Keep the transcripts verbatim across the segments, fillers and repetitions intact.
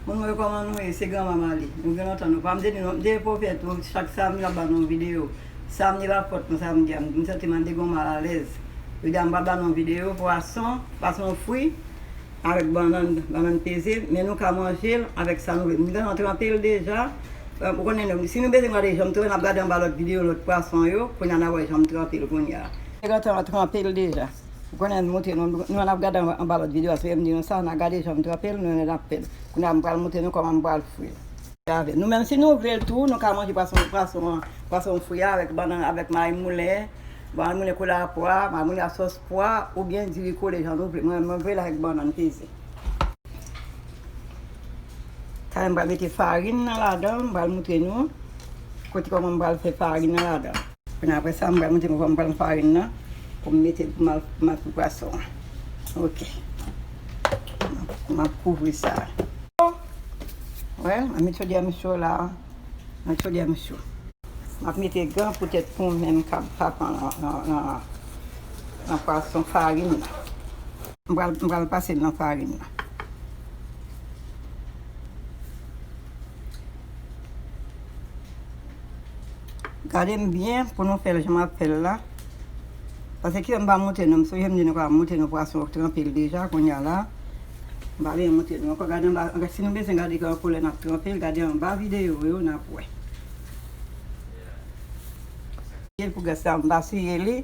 Moun mwen, kòman nou ye? Se Granma Mali. Nou gen lontan nou pa. M te di nou, m te pwomèt nou, chak samdi m ap ba nou yon videyo. Samdi la fòt nou, samdi a. M santi m anndan gon malalèz. Jodi a m pral ba nou yon videyo pwason, pwason fri avèk bannann, bannann peze, men nou ka manje l avèk sa nou vle. M gentan tranpe l deja. Ou konnen, si nou bezwen gade jan m tranpe, n ap gade anba lòt videyo, lòt pwason yo. Kounye a n a wè jan m tranpe l kounye a. M gentan tranpe l deja. Ou konnen, m montre nou, nou n ap gade anba, anba lòt videyo a, se m di nou sa, n a gade jan m tranpe l, nou n ap fè l. Kounye a m pral montre nou kòman m pral fri l. Nou menm, si nou vle l tou, nou ka manje pwason, pwason, pwason fri a avèk bannann, avèk mayi moulen, mayi moulen kola pwa, mayi moulen a sòs pwa, oubyen diri kole, jan nou vle. Mwen, mwen vle l avèk bannann peze. Sa m pral mete farin nan ladan, m pral montre nou kote kòman m pral fè farin nan ladan. Kounye a, apre sa, m pral montre nou kòman m pral farin nan pou m mete pou m al, pou m al fri pwason an. Ok. M ap, m ap kouvri sa. Wè, m ap met chodyè m cho la. M met chodyè m cho. M ap mete gan poutèt pou m menm kab pa pran nan, nan, nan, nan pwason farin nan. M pral, m pral pase l nan farin nan. Gade m byen pou nou fè l jan m ap fè l la. Paske kiyè m pa montre nou, m sonje m di nou pa montre nou pwason tranpe l deja, kounye a la. M pa byen montre nou ankò. Gade anba, si nou bezwen gade kòman pou lè n ap tranpe l, gade anba videyo yo, n ap wè. Pou gras la, m pa siye li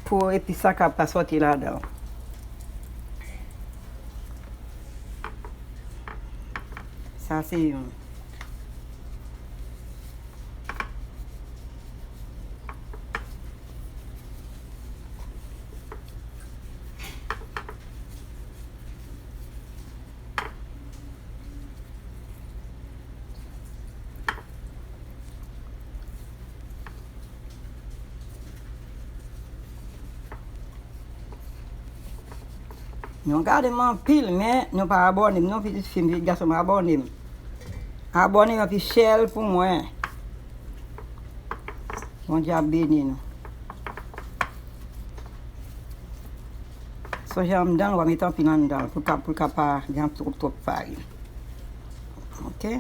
pou epis la ka pa sòti ladan. Sa se youn. Nou gade m anpil, men nou pa abòne m non, pitit fi m, pitit gason m, abòne m. Abòne m epi share l pou mwen. Bondye ap beni nou. Sonje anndan l, w a met anpil anndan l pou l ka, pou l ka pa gen twòp, twòp farin. Ok?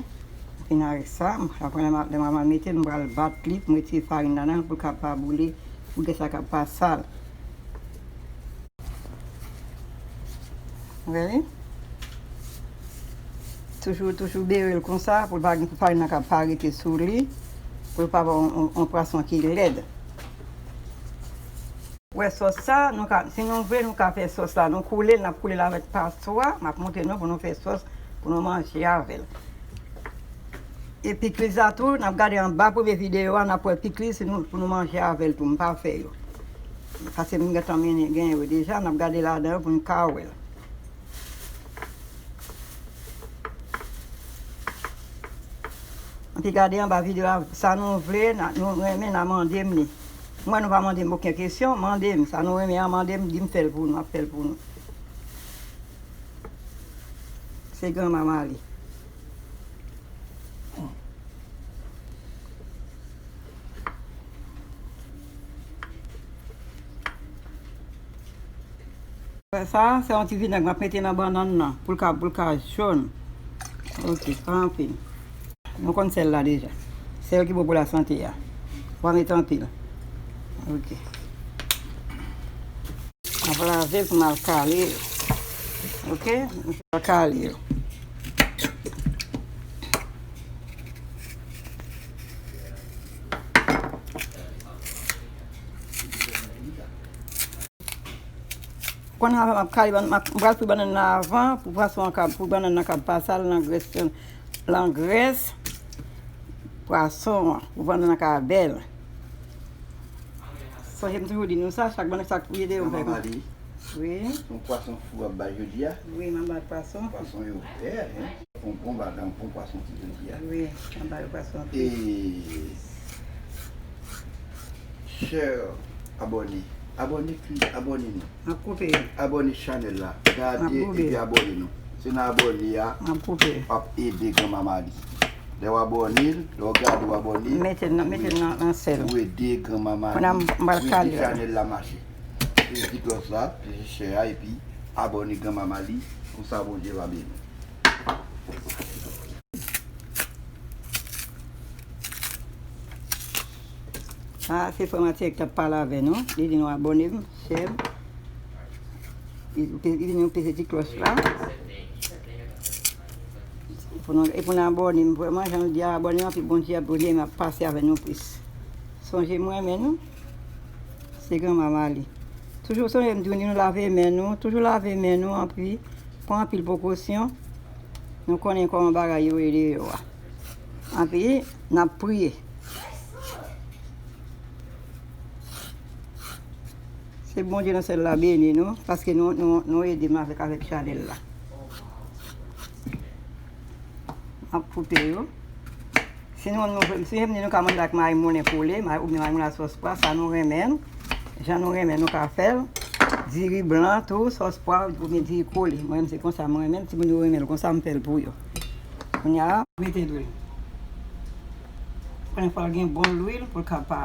Fin avèk sa, apre lè m, lè m mete l, m pral bat li pou m retire farin ladan l pou l ka pa boule, pou gras la ka pa sal. Wi. Toujou, toujou bere l konsa pou l pa gen, pou farin nan ka pa rete sou li, pou l pa ba yon, yon, yon pwason ki lèd. Wè sòs sa, nou ka, si nou vle, nou ka fè sòs la. Nou koule l, n ap koule l avèk paswa. M ap montre nou pou nou fè sòs, pou nou manje avè l. E pikliz la tou, n ap gade anba premye videyo a, n ap wè pikliz si nou, pou nou manje avè l tou. M pa fè yo. Paske m gentan mennen gen yo deja, n ap gade ladan yo pou n ka wè l. Anpi gade anba videyo a, sa nou vle, n a, nou renmen, n a mande m li. Mwen, nou pa mande m okenn kesyon, mande m. Sa nou renmen an, mande m, di m fè l pou nou, m ap fè l pou nou. Se Granma Mali. Sa, se yon ti vinèg m ap mete nan bannann nan, pou l ka, pou l ka jòn. Ok, pa anpil. Nou konn sèl la deja. Sèl ki bon pou lasante a. Pa met anpil. Ok. M ap lave l pou m al kale yo. Ok? M al kale yo. Kounye a m ap kale bann, m ap, m pral fri bannann nan avan, pou pwason an ka, pou bannann nan ka pa sal nan grès, nan grès pwason an, pou bannann nan ka bèl. Sonje m toujou di nou sa, chak bannann, chak videyo m fè. Manman Mali. Wi. Se yon pwason fou w ap bay jodi a. Wi, m ap bay pwason fou. Pwason yo vè, hein. Bonbon, ba, bonbon pwason ti jodi a. Wi, anba yo pwason. E, chè abòne, abòne ki abòne nou. M ap koupe. Abòne chanèl la. Gade epi abòne nou. Si n abòne a, m ap koupe. W ap ede Granma Mali. Lè w abòne, lè w gade w abòne, mete nan, mete nan, nan sèl. Ou ede Granma Mali. Kounye a m pral kale chanèl la mache. Peze ti klòch la, peze chè a, epi abòne Granma Mali. Konsa Bondye va beni w. A, se frè Mathieu k t ap pale avè nou. Li di nou abòne m, share. Li, li di nou peze ti klòch la. Pou nou, e pou nou abòne m vrèman, jan nou di a, abòne m anpi Bondye ap, Bondye m ap pase avè nou plis. Sonje m renmen nou. Se granmama li. Toujou sonje m di nou, nou lave men nou, toujou lave men nou, anpi pran anpil prekosyon. Nou konnen kòman bagay yo ye deyò a. Anpi n ap priye. Se Bondye nan syèl la beni nou, paske nou, nou, nou ede m avèk, avèk chanèl la. M ap koupe yo. Si nou, nou, si nou, nou ka manje ak mayi moulen kole, mayi, oubyen mayi moulen ak sòs pwa, sa nou renmen. Jan nou renmen, nou ka fè l. Diri blan tou, sòs pwa, oubyen diri kole. Mwen menm, se konsa mwen renmen l. Timoun yo renmen l konsa, m fè l pou yo. Kounye a, mete lwil. Premye fwa l gen bon lwil pou l ka pa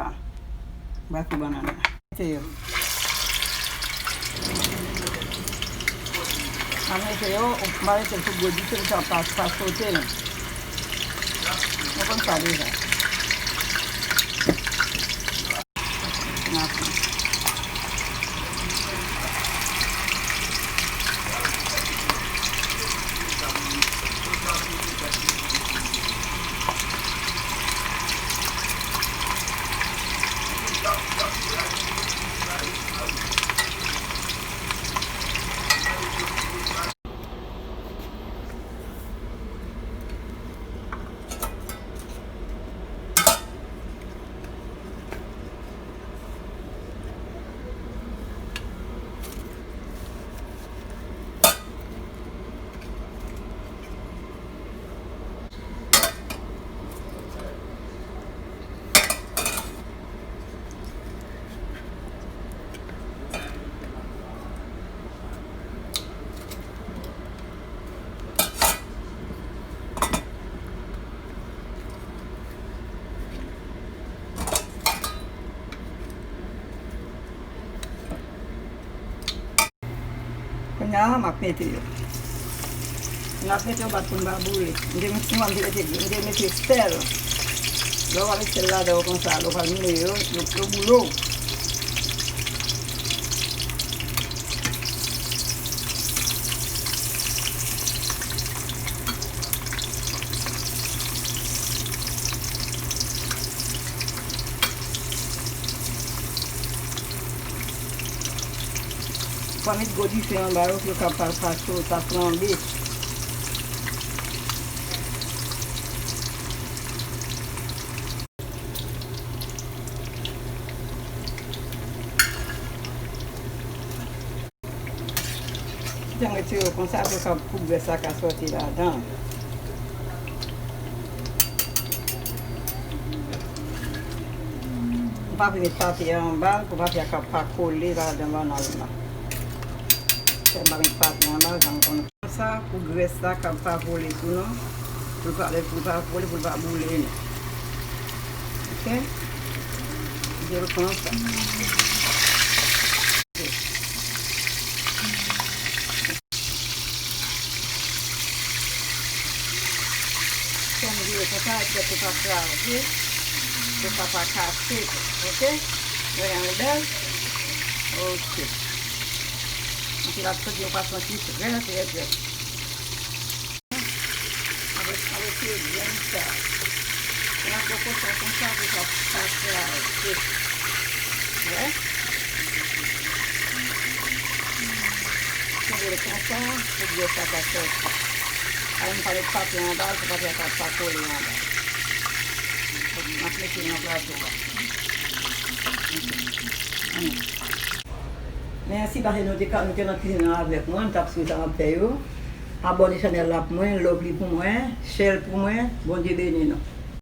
bay kou bannann nan. Mete yo. M a mete yo, m a mete l sou gwo dife, m sa pa, pa sote l. Nou konn sa deja. Kounye a, m ap mete yo. M ap mete yo bat pou n pa boule. M te mete, m te mete, m te mete sèl. Lè w pa met sèl ladan yo konsa, lè w pa mele yo, yo, yo boule w. Fò met gwo dife anba yo pou yo kapab pa cho, pa flanbe. Kite m retire yo konsa pou, pou grès la ka sòti ladan. M pa vle met papye a anba l pou papye a ka pa kole ladan bannann nan. Fè m pa met papye anba l, jan m konn. Konsa, pou grès la ka pa vole sou nou, pou l pa, pou l pa vole, pou l pa boule nou. Oke? Vire l konsa. Fè m vire konsa, èske pou pa kraze, pou sa pa kase tou, oke? Gade anlè bèl? Oke. Anpi l ap soti yon fason ki trè, trè, trè. Avèk, avèk se byen sa. N ap fè konsa, konsa, pou sa pa kraze. Wè? Kenbe l konsa, pou byen sa pa sòti. Ay, m pa met papye anba l, pou papye a pa, pa kole anba. M ap mete l nan plato a. Ann. Mèsi paske nou te ka, nou te nan kizin nan avèk mwen, nou t ap swiv sa m ap fè yo. Abòne chanèl la pou mwen, love li pou mwen, share l pou mwen. Bondye beni nou.